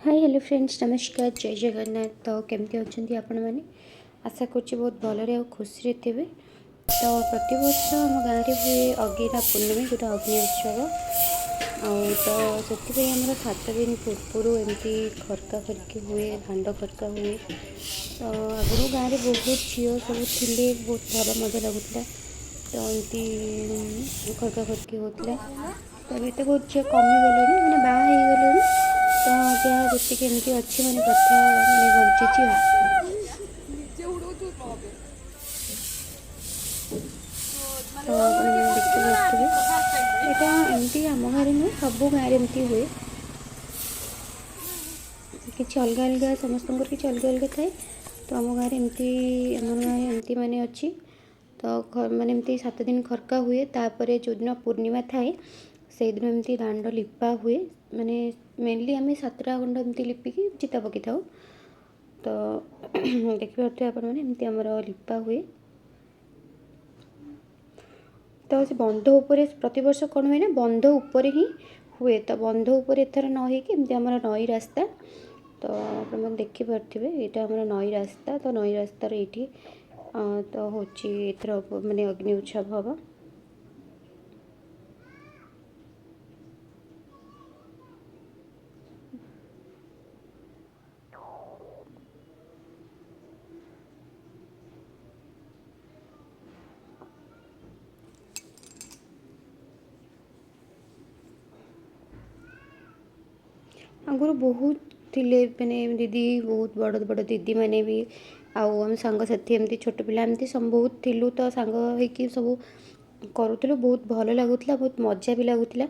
High, hello friends, ନମସ୍କାର, ଜୟ ଜଗନ୍ନାଥ। ତ କେମିତି ଅଛନ୍ତି ଆପଣମାନେ? ଆଶା କରୁଛି ବହୁତ ଭଲରେ ଆଉ ଖୁସିରେ ଥିବେ। ତ ପ୍ରତିବର୍ଷ ଆମ ଗାଁରେ ହୁଏ ଅଗିରା ପୂର୍ଣ୍ଣିମା, ଯେଉଁଟା ଅଗ୍ନି ଉତ୍ସବ। ଆଉ ତ ସେଥିପାଇଁ ଆମର 7 ଦିନ ପୂର୍ବରୁ ଏମିତି ଖରକା ଖରକି ହୁଏ, ଦାଣ୍ଡ ଖରକା ହୁଏ। ତ ଆଗରୁ ଗାଁରେ ବହୁତ ଝିଅ ସବୁ ଥିଲେ, ବହୁତ ଭଲ ମଜା ଲାଗୁଥିଲା। ତ ଏମିତି ଖରକା ଖରକି ହେଉଥିଲା। ତ ଏବେ ତ ବହୁତ ଝିଅ କମିଗଲେଣି, ମାନେ ବାହା ହେଇଗଲେଣି। ତ ଯାହା ଯେତିକି ଏମିତି ଅଛି, ମାନେ ପ୍ରଥା ମାନେ ବଞ୍ଚିଛି ଆଉ। ତ ଆପଣମାନେ ଦେଖିପାରୁଥିବେ, ଏଇଟା ଏମିତି ଆମ ଗାଁରେ ନୁହେଁ, ସବୁ ଗାଁରେ ଏମିତି ହୁଏ। କିଛି ଅଲଗା ଅଲଗା, ସମସ୍ତଙ୍କର କିଛି ଅଲଗା ଅଲଗା ଥାଏ। ତ ଆମ ଗାଁରେ ଏମିତି, ଆମ ଗାଁରେ ଏମିତି ମାନେ ଅଛି। ତ ମାନେ ଏମିତି 7 ଦିନ ଖରକା ହୁଏ। ତାପରେ ଯେଉଁଦିନ ପୂର୍ଣ୍ଣିମା ଥାଏ, ସେଇଦିନ ଏମିତି ଦାଣ୍ଡ ଲିପା ହୁଏ। ମାନେ ମେନଲି ଆମେ 7ଟା ଖଣ୍ଡ ଏମିତି ଲିପିକି ଚିତା ପକାଇଥାଉ। ତ ଦେଖିପାରୁଥିବେ ଆପଣମାନେ, ଏମିତି ଆମର ଲିପା ହୁଏ। ତ ସେ ବନ୍ଧ ଉପରେ ପ୍ରତିବର୍ଷ କ'ଣ ହୁଏ ନା, ବନ୍ଧ ଉପରେ ହିଁ ହୁଏ। ତ ବନ୍ଧ ଉପରେ ଏଥର ନ ହେଇକି ଏମିତି ଆମର ନଈ ରାସ୍ତା। ତ ଆପଣମାନେ ଦେଖିପାରୁଥିବେ, ଏଇଟା ଆମର ନଈ ରାସ୍ତା। ତ ନଈ ରାସ୍ତାର ଏଇଠି ତ ହେଉଛି ଏଥର ମାନେ ଅଗ୍ନି ଉତ୍ସବ ହେବ। ଆଗରୁ ବହୁତ ଥିଲେ, ମାନେ ଦିଦି, ବହୁତ ବଡ଼ ବଡ଼ ଦିଦିମାନେ ବି, ଆଉ ଆମ ସାଙ୍ଗସାଥି, ଏମିତି ଛୋଟ ପିଲା, ଏମିତି ସବୁ ବହୁତ ଥିଲୁ। ତ ସାଙ୍ଗ ହେଇକି ସବୁ କରୁଥିଲୁ, ବହୁତ ଭଲ ଲାଗୁଥିଲା, ବହୁତ ମଜା ବି ଲାଗୁଥିଲା।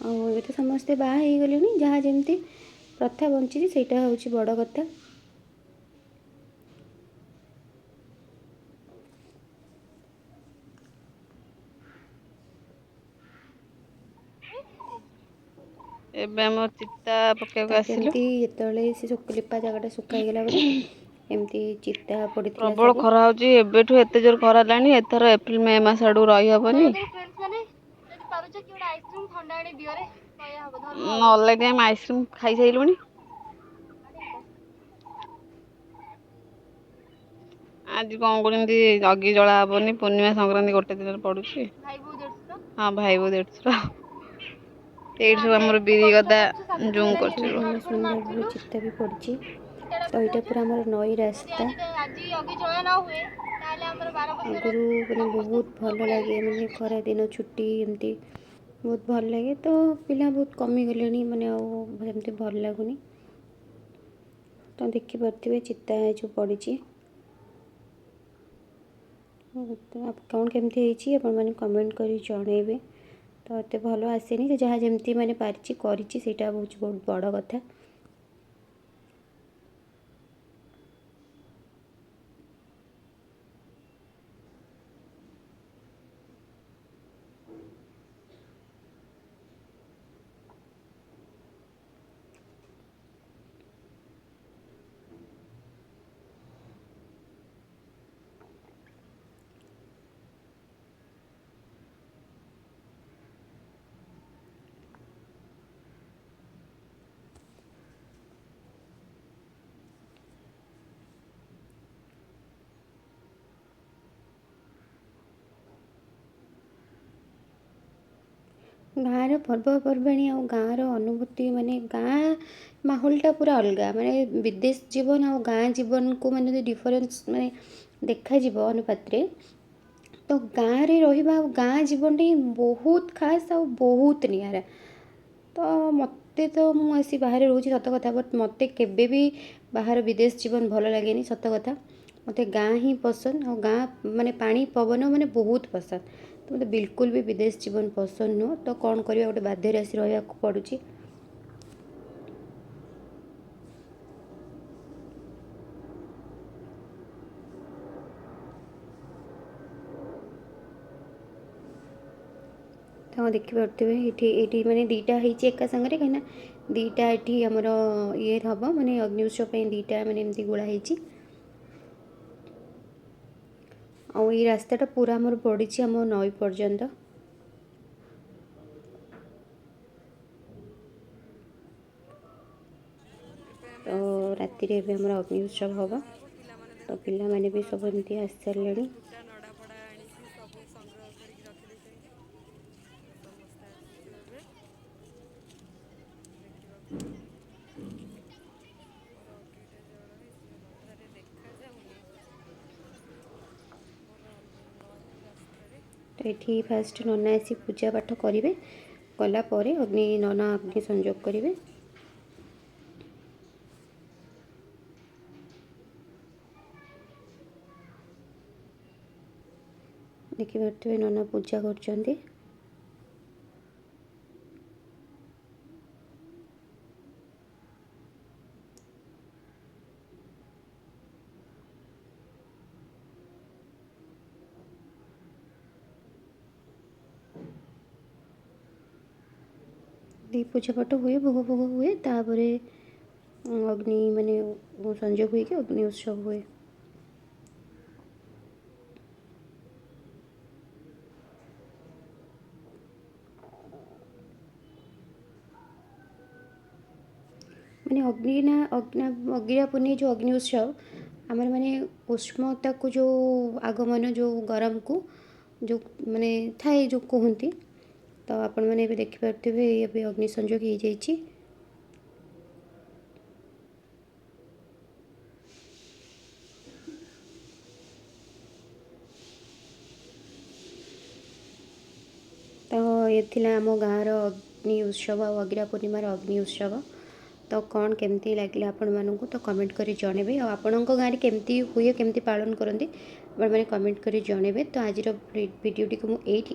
ଆଉ ଏବେ ତ ସମସ୍ତେ ବାହା ହେଇଗଲେଣି। ଯାହା ଯେମିତି ପ୍ରଥା ବଞ୍ଚିଛି, ସେଇଟା ହେଉଛି ବଡ଼ କଥା। ଏବେ ଆମ ଚିତା ପକେଇବାକୁ ତାପରେ ଆସିଲୁ। ଏମିତି ଯେତେବେଳେ ସେ ଲିପା ଜାଗାଟା ଶୁଖା ହେଇଗଲା ପରେ ଏମିତି ଚିତା ପଡ଼ିଥିଲା ପ୍ରବଳ ସବୁ। ଖରା ହଉଛି। ଏବେଠୁ ଏତେ ଜୋର ଖରା ହେଲାଣି, ଏଥର ଏପ୍ରିଲ ମେ ମାସ ଆଡକୁ ରହିହବନି। ଅଲରେଡି ଆମେ ଆଇସ୍କ୍ରିମ୍ ଖାଇସାରିଲୁଣି। ଆଜି କଣ କହୁଛନ୍ତି, ଅଗି ଜଳା ହବନି, ପୂର୍ଣ୍ଣିମା ସଂକ୍ରାନ୍ତି ଗୋଟେ ଦିନରେ ପଡୁଛି। ହଁ, ଭାଇ ବୋହୂ ଦେଢଶୁର। ଏଇଠି ସବୁ ଆମର ବିରି ଗଦା ଜୁମ୍ ଦେଖିପାରୁଥିବେ, କରୁଛୁ। ଭଲ ସୁନ୍ଦର ଭାବେ ଚିତା ବି ପଡ଼ିଛି। ତ ଏଇଟା ପୁରା ଆମର ନଈ ରାସ୍ତା। ଆଗରୁ ମାନେ ବହୁତ ଭଲ ଲାଗେ, ମାନେ ଖରା ଦିନ ଛୁଟି ଏମିତି ବହୁତ ଭଲ ଲାଗେ। ତ ପିଲା ବହୁତ କମିଗଲେଣି, ମାନେ ଆଉ ସେମିତି ଭଲ ଲାଗୁନି। ତ ଦେଖିପାରୁଥିବେ, ଚିତା ଯେଉଁ ପଡ଼ିଛି। ତ କ'ଣ କେମିତି ହେଇଛି, ଆପଣମାନେ କମେଣ୍ଟ କରି ଜଣେଇବେ। ତ ଏତେ ଭଲ ଆସିନି, ସେ ଯାହା ଯେମିତି ମାନେ ପାରିଛି କରିଛି, ସେଇଟା ହେଉଛି ବହୁତ ବଡ଼ କଥା। ଗାଁର ପର୍ବପର୍ବାଣୀ ଆଉ ଗାଁର ଅନୁଭୂତି, ମାନେ ଗାଁ ମାହୋଲଟା ପୁରା ଅଲଗା। ମାନେ ବିଦେଶ ଜୀବନ ଆଉ ଗାଁ ଜୀବନକୁ ମାନେ ଯଦି ଡିଫରେନ୍ସ ମାନେ ଦେଖାଯିବ ଅନୁପାତରେ, ତ ଗାଁରେ ରହିବା ଆଉ ଗାଁ ଜୀବନଟା ହିଁ ବହୁତ ଖାସ୍ ଆଉ ବହୁତ ନିଆରା। ତ ମୋତେ ତ, ମୁଁ ଆସି ବାହାରେ ରହୁଛି ସତ କଥା, ବଟ୍ ମୋତେ କେବେ ବି ବାହାର ବିଦେଶ ଜୀବନ ଭଲ ଲାଗେନି, ସତ କଥା। ମୋତେ ଗାଁ ହିଁ ପସନ୍ଦ, ଆଉ ଗାଁ ମାନେ ପାଣି ପବନ ମାନେ ବହୁତ ପସନ୍ଦ। ତ ମୋତେ ବିଲକୁଲ ବି ବିଦେଶ ଜୀବନ ପସନ୍ଦ ନୁହଁ। ତ କ'ଣ କରିବା, ଗୋଟେ ବାଧ୍ୟରେ ଆସି ରହିବାକୁ ପଡ଼ୁଛି। ତ ଦେଖିପାରୁଥିବେ, ଏଇଠି ଏଇଠି ମାନେ ଦୁଇଟା ହେଇଛି ଏକା ସାଙ୍ଗରେ, କାହିଁକିନା ଦୁଇଟା ଏଠି ଆମର ଇଏ ହେବ, ମାନେ ଅଗ୍ନି ଉତ୍ସବ ପାଇଁ ଦୁଇଟା ମାନେ ଏମିତି ଗୋଳା ହେଇଛି। ଆଉ ଏଇ ରାସ୍ତାଟା ପୁରା ଆମର ପଡ଼ିଛି ଆମ ନଈ ପର୍ଯ୍ୟନ୍ତ। ରାତିରେ ଏବେ ଆମର ଅଗ୍ନି ଉତ୍ସବ ହେବ। ତ ପିଲାମାନେ ବି ସବୁ ଏମିତି ଆସିସାରିଲେଣି। ତ ଏଠି ଫାଷ୍ଟ ନନା ଆସି ପୂଜା ପାଠ କରିବେ, କଲା ପରେ ଅଗ୍ନି ନନା ଅଗ୍ନି ସଂଯୋଗ କରିବେ। ଦେଖିପାରୁଥିବେ ନନା ପୂଜା କରୁଛନ୍ତି। ପୂଜା ପାଠ ହୁଏ, ଭୋଗ ଫୋଗ ହୁଏ, ତାପରେ ଅଗ୍ନି ମାନେ ସଂଯୋଗ ହୋଇକି ଅଗ୍ନି ଉତ୍ସବ ହୁଏ। ମାନେ ଅଗ୍ନି ନା ଅଗିରା ପୂର୍ଣ୍ଣିମା ଯେଉଁ ଅଗ୍ନି ଉତ୍ସବ ଆମର, ମାନେ ଉଷ୍ମତାକୁ ଯେଉଁ ଆଗମନ, ଯେଉଁ ଗରମକୁ ଯେଉଁ ମାନେ ଥାଏ ଯେଉଁ କୁହନ୍ତି। ତ ଆପଣମାନେ ଏବେ ଦେଖିପାରୁଥିବେ, ଏବେ ଅଗ୍ନି ସଂଯୋଗ ହେଇଯାଇଛି। ତ ଏ ଥିଲା ଆମ ଗାଁର ଅଗ୍ନି ଉତ୍ସବ ଆଉ ଅଗିରା ପୂର୍ଣ୍ଣିମାର ଅଗ୍ନି ଉତ୍ସବ। ତ କ'ଣ କେମିତି ଲାଗିଲା ଆପଣମାନଙ୍କୁ ତ କମେଣ୍ଟ କରି ଜଣେଇବେ, ଆଉ ଆପଣଙ୍କ ଗାଁରେ କେମିତି ହୁଏ, କେମିତି ପାଳନ କରନ୍ତି, ଆପଣମାନେ କମେଣ୍ଟ କରି ଜଣେଇବେ। ତ ଆଜିର ଭିଡ଼ିଓଟିକୁ ମୁଁ ଏଇଠି